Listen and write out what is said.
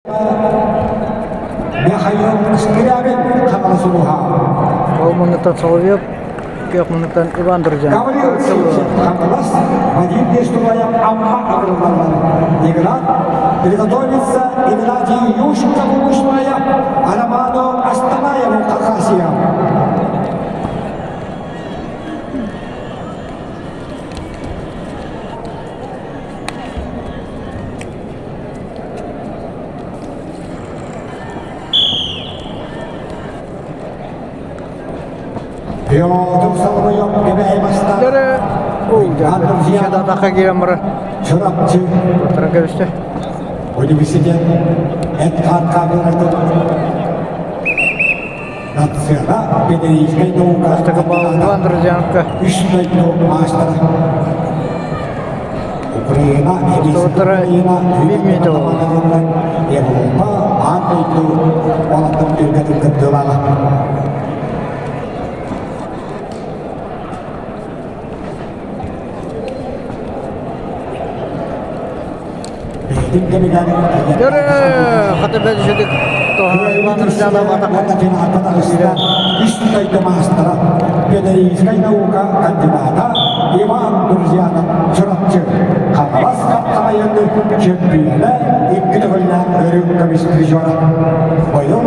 Михаил Скрябин Хаҥалас улууһа. Ол муннуктан Соловьев, күөх муннуктан Иван Друзян. Гаврил Сивцев Хаҥалас, Вадим Бештулаев Амма ыҥырыллаллар. Игра приготовится Игнатий Юшкову Мышная, Роману Астанаеву Хакасия. Петр Соловьев Кэбээйи бастаан Атака киирэн баран Чурапчы Туран кэбистэ. Университет эт-хаан камератын Нацияна педагогическай наука Иван Друзьяновка үс дойду маастара Украина, Тустубуттара Украина, биир мүнүүтэ буолла. Европа, аан дойду олохтон түргэтин кыттыылааҕа. Бэйэтин кэмигэр Дөрө хата бэдишедик Иван Друзьянов уонна финалга таҕыста үс дойду маастара, педагогическай наука кандидата Иван Друзьянов Чурапчы Хаҥалас хапсаҕайын чөмпүйүөнэ икки төгүллээх өрүҥ көмүс призера. Быйыл.